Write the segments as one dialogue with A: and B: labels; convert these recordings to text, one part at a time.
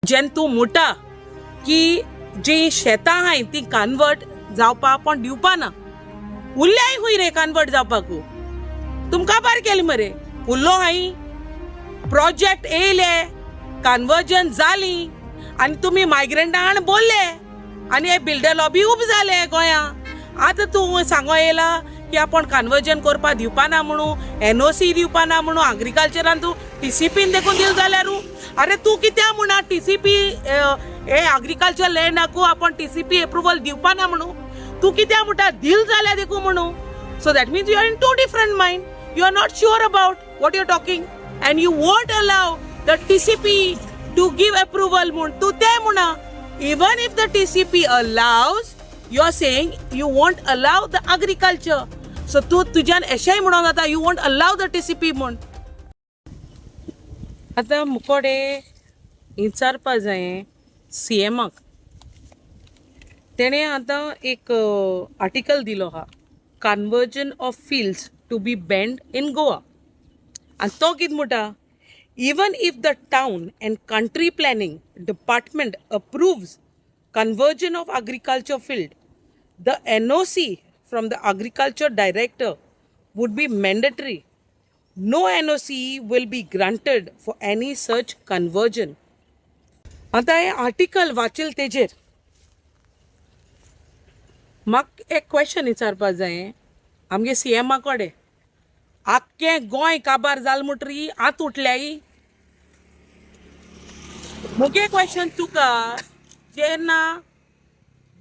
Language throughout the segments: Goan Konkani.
A: जेन्ना तूं म्हणटा की जीं शेतां आहाय तीं कन्वर्ट जावपा पण दिवपा ना. उरल्याय खूंय रे कन्वर्ट जावपाकू? तुमकां काबार केलें मरे. उरलो हांय प्रोजेक्ट येयले, कन्वर्जन जाली आनी तुमी मायग्रंटां बोल्ले आनी हे बिल्डर लॉबी उब जाले गोंया. आतां तूं सांगो येयला की आपूण कन्वर्जन करपा दिवपा ना म्हणून, एनओसी दिवपा ना म्हणून. अग्रिकल्चरान तूं टीसीपीन देखून दिल जाल्यार, अरे तूं कित्याक म्हणा टीसीपी हे अग्रिकल्चर लँडाकू आपण टीसीपी एप्रुवल दिवपा ना म्हणून? तूं कित्याक म्हणटा दिल जाल्यार देखून म्हणून? So that means you are in two different mind. You are not sure about what you are talking and you won't allow the TCP to give approval म्हूण तूं तें म्हणा. Even if the TCP allows, you are saying you won't allow the agriculture. So तूं तुज्यान अशेंय म्हणूंक जाता, you won't allow the TCP म्हूण. आतां मुकोडे विचारपा जाय सीएमाक. तेणें आतां एक आर्टिकल दिलो आहा, conversion of fields to be banned in Goa. आनी तो कितें म्हणटा, even if the Town and Country Planning Department approves conversion of agriculture field, the NOC from the agriculture director would be mandatory. No NOC will be granted for any such conversion. आतां हें आर्टिकल वाचील तेजेर म्हाका एक क्वेश्चन विचारपा जाय आमगे सीएमा कडेन. आख्खें गोंय काबार जाल म्हणटरी आत उठल्याय. मुगे क्वेश्चन तुका, जेन्ना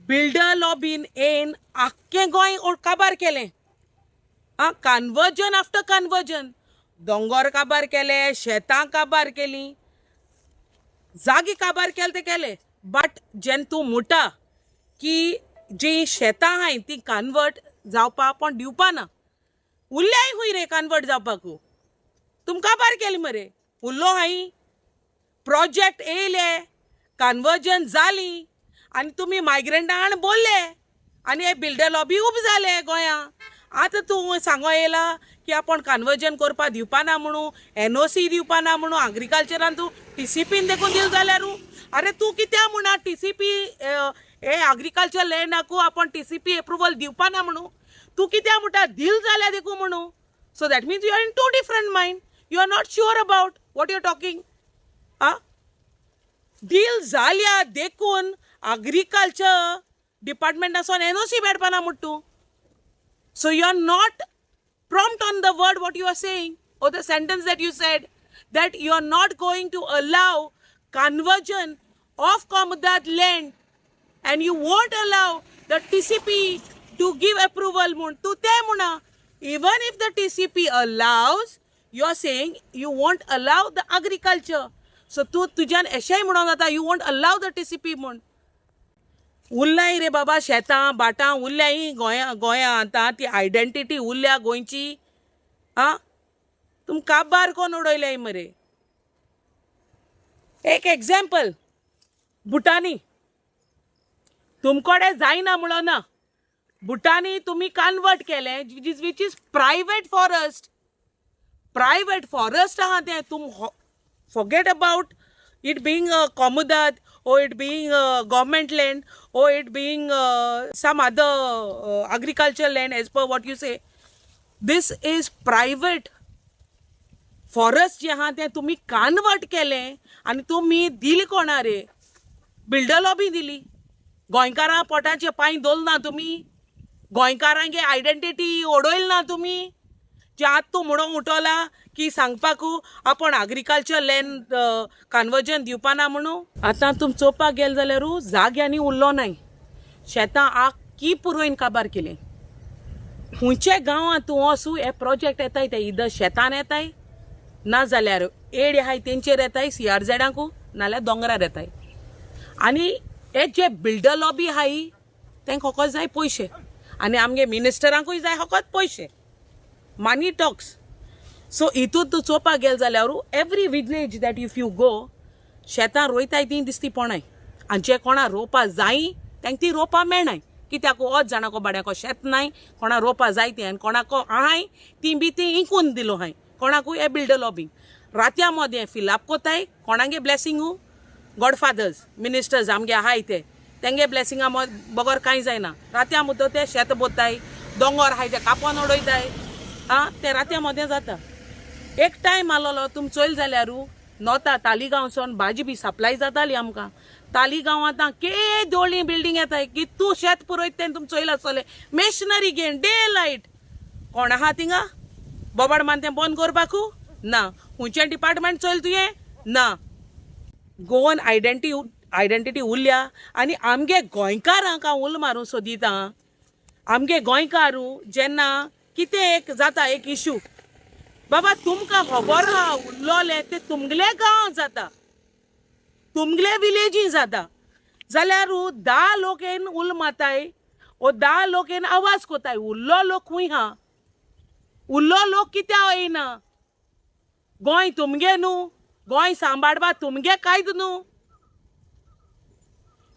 A: बिल्डर लॉबीन येन आख्खें गोंय काबार केलें, आं, कन्वर्जन आफ्टर कन्वर्जन, दोंगोर काबार केले, शेतां काबार केलीं, जागे काबार केले ते केले, बट जेन्ना तूं म्हणटा की जीं शेतां आहाय तीं कन्वर्ट जावपा पण दिवपा ना, उरल्याय खूंय रे कन्वर्ट जावपाकू? तुमकां काबार केलें मरे. उरलो हांय प्रोजेक्ट येयले, कन्वर्जन जाली आनी तुमी मायग्रंटां बोल्ले आनी हे बिल्डर लॉबी उब जाले गोंया. आतां तूं सांगो येयला की आपूण कन्वर्जन करपा दिवपा ना म्हणून, एनओसी दिवपा ना म्हणून. अग्रिकल्चरान तूं टीसीपीन देखून दिल जाल्यार, अरे तूं कित्याक म्हणा टीसीपी हे अग्रिकल्चर लँडाकू आपण टीसीपी एप्रुवल दिवपा ना म्हणून? तूं कित्याक म्हणटा दिल जाल्यार देखून म्हणून? So that means you are in two different mind. You are not sure about what you are talking. आ डील जाल्या देखून अग्रिकल्चर डिपार्टमेंटासून एनओसी मेळपाना म्हणटा तूं. So you are not prompt on the word what you are saying or the sentence that you said, that you are not going to allow conversion of Comunidade land and you won't allow the TCP to give approval म्हूण तूं तें म्हणा. Even if the TCP allows, you are saying you won't allow the agriculture. So तूं तुज्यान अशेंय म्हणूंक जाता, you won't allow the TCP म्हूण. उरलाय रे बाबा शेतां भाटां उरल्याय गोंया गोंया? आतां ती आयडेंटिटी उरल्या गोंयची? आं, तुम काबार कोण उडयल्याय मरे. एक एग्जाम्पल, भुटानी तुमकडे जायना म्हणो ना. भुटानी तुमी कन्वर्ट केलें, which is private forest. Private forest आहा तें. तुम forget about it being a comunidad or it being a government land or it being some other agriculture land. As per what you say, this is private forest जे आहा तें तुमी कन्वर्ट केलें आनी तुमी दिली कोणा रे? बिल्डर लॉबी दिली. गोंयकारां पोटाचे पांय दवरना तुमी. गोंयकारांगे आयडेंटिटी उडयली ना तुमी. जे आतां तूं म्हणूंक उठोला की सांगपाकू आपूण अग्रिकल्चर लँड कन्वर्जन दिवपा ना म्हणून. आतां तुम चोवपाक गेले जाल्यारू जाग्यांनी उरलो नाय. शेतां आख्खी पुरयन काबार केली. खंयच्या गांवांत तूं वचूं, हे प्रोजेक्ट येताय ते इदर शेतान येताय, ना जाल्यार एड आहाय तेंचेर येताय, सीआरझेडांकू, नाल्यार दोंगरार येताय. आनी हे जे बिल्डर लॉबी आहाय तेंका फकत जाय पयशे आनी आमगे मिनिस्टरांकूय जाय फकत पयशे. Money talks. सो हितून तूं चोवपाक गेले जाल्यार every village that if you go, शेतां रोयताय तीं दिसती पोणाय आनी जे कोणा रोवपा जाय तांकां ती रोवपा मेळनाय. कित्याक ओच जाणाको बाड्याको शेत नाय कोणा रोवपा जाय तें आनी कोणाको आहाय ती बी ती इंकून दिलो हाय कोणाकूय. हे बिल्डर लॉबींग रातया मदें फिलअप कोताय कोणागे ब्लेसिंगू. गॉडफादर्स मिनिस्टर्स आमगे आहाय ते तेंगे ब्लेसिंगा बगर कांय जायना. रातया मुद्दो ते शेत बोताय, दोंगोर आहाय ते कापोन उडयताय. आं, ते रातया मदें जाता. एक टायम आलोलो तुम चोयल जाल्यारू नोता तालिगांवसून भाजी बी सप्लाय जाताली आमकां. तालिगांव आतां केदोळी बिल्डींग येताय की तूं शेत पुरयत तें तुम चोयल आसतलें. मेशनरी घेवन डे लायट कोण आहा थिंगा बोबाड मान तें बंद करपाकू ना. खंयचें डिपार्टमेंट चोयल तुवें ना. गोवन आयडेंटिटी उरल्या आनी आमगे गोंयकारांक हांव उल मारूं सोदिता. आमगे गोंयकारू जेन्ना कितें एक जाता एक इशू, बाबा तुमकां खबर आहा, उरलोलें तें तुमगले गांवांत जाता, तुमगले विलेजी जाता जाल्यार 10 लोक येवन उल मारताय ओ 10 लोक येवन आवाज कोताय. उरलो लोक खूंय आहा? उरलो लोक कित्याक येयना? गोंय तुमगे न्हू, गोंय सांबाळपा तुमगे कायदो न्हू.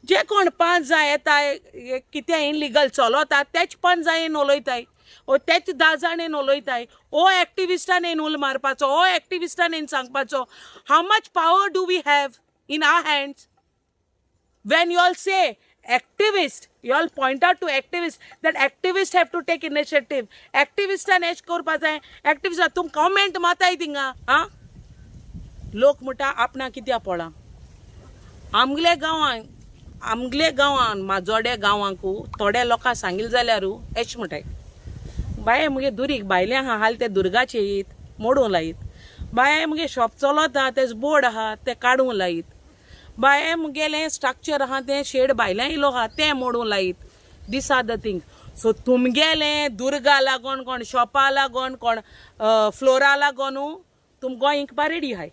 A: जे कोण 5 जाण येताय कितें इनलिगल चलता तेच 5 जाण येवन उलयताय ओ तेच 10 जाण येवन उलयताय. ओ एक्टिविस्टान येवन उल मारपाचो, ओ एक्टिविस्टान येवन सांगपाचो. How much power do we have in our hands? When you all say activist, you all point out to activists that activists have to take initiative. Activistan एश करपा जाय. एक्टिविस्ट तुम कॉमेंट माताय थिंगा. आं, लोक म्हणटा आपणा कित्याक पळा. आमगले गांवान, आमगले गांवान माजोड्या गांवांकू थोड्या लोकांक सांगिल जाल्यारू एश म्हणटाय, बाये मुगे दुरीग भायलें आहा हाल ते दुर्गाचे येयत मोडूंक लायत. बाये मुगे शॉप चलता तेज बोर्ड आहा ते काडूंक लायत. बाये मुगेलें स्ट्रक्चर आहा तें शेड भायल्यान येयलो आहा तें मोडूंक लायत. These are the thing. So तुमगेलें Durga लागोन, कोण शॉपा लागोन, कोण फ्लोरा लागोनू तुम गोंय इंकपा रेडी आहाय.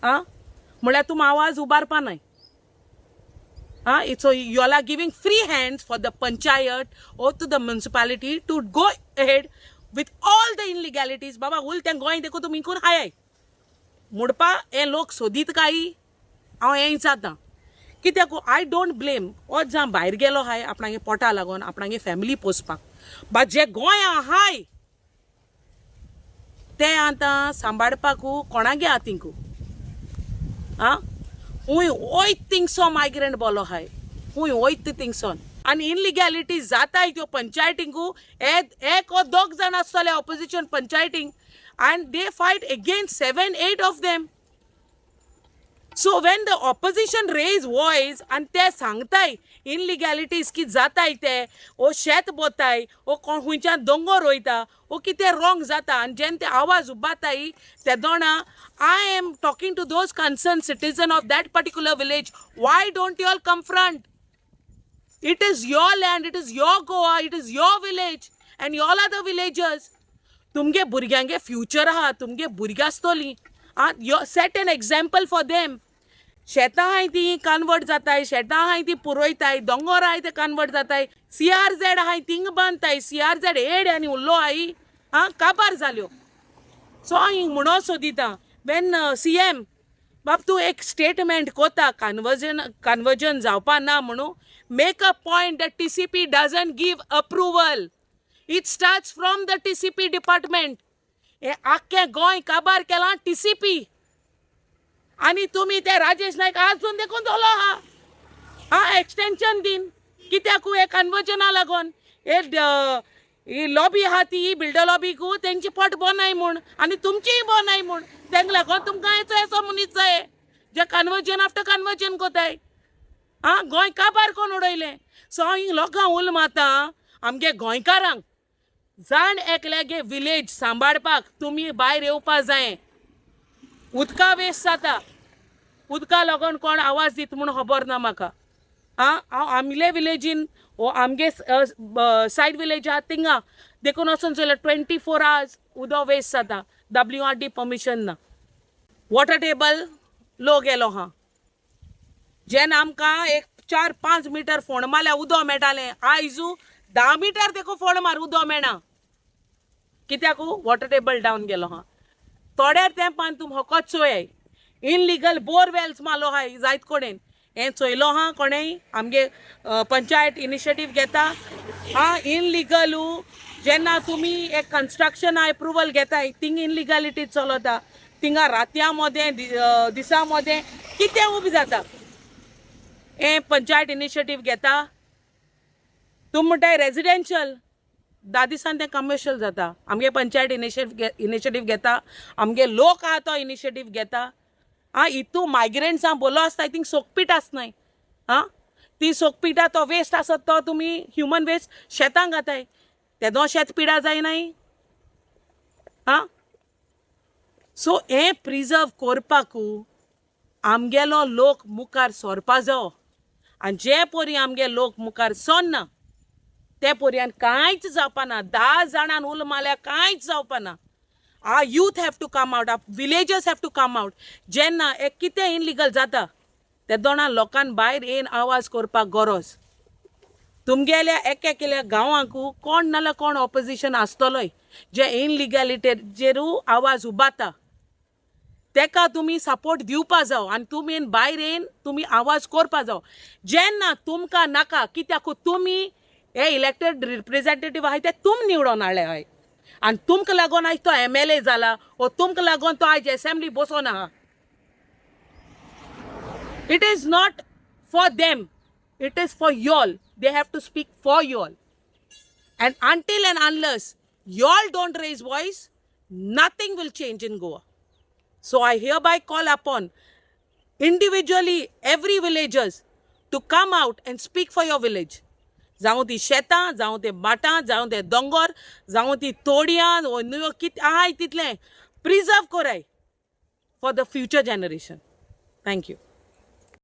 A: आं, म्हळ्यार तुम आवाज उबारपा न्हय. Ah, so you all are giving free hands for the panchayat or to the municipality to go ahead with all the illegalities. बाबा उल तें गोंय देखून तुमी इंकून हाय म्हणपा हे लोक सोदीत काय हांव हें विचारता कित्याक. I don't blame ओ जावं भायर गेलो हाय आपणागे पोटा लागून, आपणागे फॅमिली पोसपाक, बट जे गोंय आहाय ते आतां सांबाळपाकू कोणागे हातींकू? आं, खूंय वयत थिंगसो मायग्रंट बोलो आहाय, खूंय वयत थिंगसोन आनी इनलिगॅलिटी जाताय त्यो पंचायतींकू. एक ओ दोग जाण आसतले opposition पंचायतींक and they fight against 7 8 of them. So when the opposition raise voice आनी ते सांगताय इनलिगॅलिटीज की जाताय ते, ओ शेत बोताय, ओ कोण खंयच्यान दोंगोर वयता, ओ कितें रॉंग जाता आनी जेन्ना ते आवाज उबाताय तेदोणा I am talking to those concern citizen of that particular village, why don't you all confront? It is your land, it is your Goa, it is your village, and you all are the villagers. तुमगे भुरग्यांगे फ्युचर आहा, तुमगे भुरगीं आसतलीं. आं, you set an example for them. शेतां आहाय ती कन्वर्ट जाताय, शेतां आहाय ती पुरयताय, दोंगोर आहाय ते कन्वर्ट जाताय, सीआरझेड आहाय थिंग बांदताय. सीआरझेड एड आनी उरलो आहाय. आं, काबार जाल्यो. सो हांव म्हणोन सोदिता, वेन सीएम बाब तूं एक स्टेटमेंट कोता कन्वर्जन जावपा ना म्हणून, make a point that TCP doesn't give approval. It starts from the TCP department. हें आख्खें गोंय काबार केलां टीसीपी आनी तुमी ते राजेश नायक आजून देखून जालो आहा. आं, एक्सटेंशन दीन कित्याकू? हे कन्वर्जना लागोन हे ही लॉबी आहा ती ही बिल्डर लॉबीकू तेंची पोट बोनाय म्हूण आनी तुमचीय बोनाय म्हूण तेंका लागोन तुमकां येचो येसो मनीस जाय जे कन्वर्जन आफ्टर कन्वर्जन कोताय. आं, गोंय काबार कोण उडयलें. सो हांव हिंग लोकांक उल मारता, आमगे गोंयकारांक, जाण एकल्यागे विलेज सांबाळपाक तुमी भायर येवपा जाय. उदका वेस्ट जाता, उदका लागून कोण आवाज दीत म्हूण खबर ना म्हाका. आं, हांव आमले विलेजीन वो आमगे सायड विलेज आहा थिंगा देखून वचून चोयल्यार 24 आवर्स उदक वेस्ट जाता. डब्ल्यूआरडी परमिशन ना, वॉटर टेबल लो गेलो आहा. जेन्ना आमकां एक 4-5 मिटर फोंड मारल्यार उदक मेळटालें, आयजू 10 मिटर देखून फोंड मार उदक मेळना. कित्याकू? वॉटर टेबल डावन गेलो आहा. थोड्या तेंपान तुम होकोत चोयाय, इनलिगल बोरवेल्स मारलो आहाय जायत कडेन. हें चोयलो आहा कोणेय? आमगे पंचायत इनिशिएटीव घेता. आं, इनलिगलू जेन्ना तुमी एक कन्स्ट्रक्शन एप्रुवल घेताय थिंग इनलिगलिटी चलता थिंगा. रातयां मदें दिसा मदें कितें उबी जाता. हें पंचायत इनिशिएटीव घेता. तूं म्हणटाय रेजिडेन्शियल, 10 दिसान तें कमर्शियल जाता. आमगे पंचायत इनिशिएटीव घेता, आमगे लोक आहा तो इनिशिएटीव घेता. आं, हितू मायग्रंट्सां बोलो आसता, थिंग सोकपीट आसनाय. आं, ती सोकपिटा तो वेस्ट आसत, तो तुमी ह्युमन वेस्ट शेतांक घाताय, तेदो शेत पिडा जायनाय. आं, सो हें प्रिजर्व करपाकू आमगेलो लोक मुखार सरपा जावो आनी जे परी आमगे लोक मुखार सरना, ते पोरयान कांयच जावपाना. 10 जाणान उलो मारल्यार कांयच जावपाना. Our youth have to come out, our villagers have to come out. जेन्ना एक कितें इनलिगल जाता, तेदोणा लोकान भायर येवन आवाज करपाक गरज. तुमगेल्या एक एकल्या गांवांकू कोण नाल्यार कोण ऑपोजिशन आसतलोय, जे इनलिगॅलिटीचेरू आवाज उबाता. तेका तुमी सपोर्ट दिवपा जाव आनी तुमी भायर येवन तुमी आवाज करपा जाव. जेन्ना तुमकां नाका, कित्याक तुमी हे इलेक्टेड रिप्रेझेंटेटीव आहाय, ते तुम निवडोन हाडले आहाय आनी तुमकां लागून आयज तो एमएलए जाला वो तुमकां लागून तो आयज एसेंब्ली बसोन आहा. It is not for them, it is for y'all. They have to speak for y'all, and until and unless y'all don't raise voice, nothing will change in Goa. So I hereby call upon individually every villagers to come out and speak for your village. जावं ती शेतां, जावं ते भाटां, जावं ते दोंगोर, जावं ती तोडयां वो न्हंयो, कितें आहाय तितलें प्रिजर्व कोराय for the future generation. Thank you.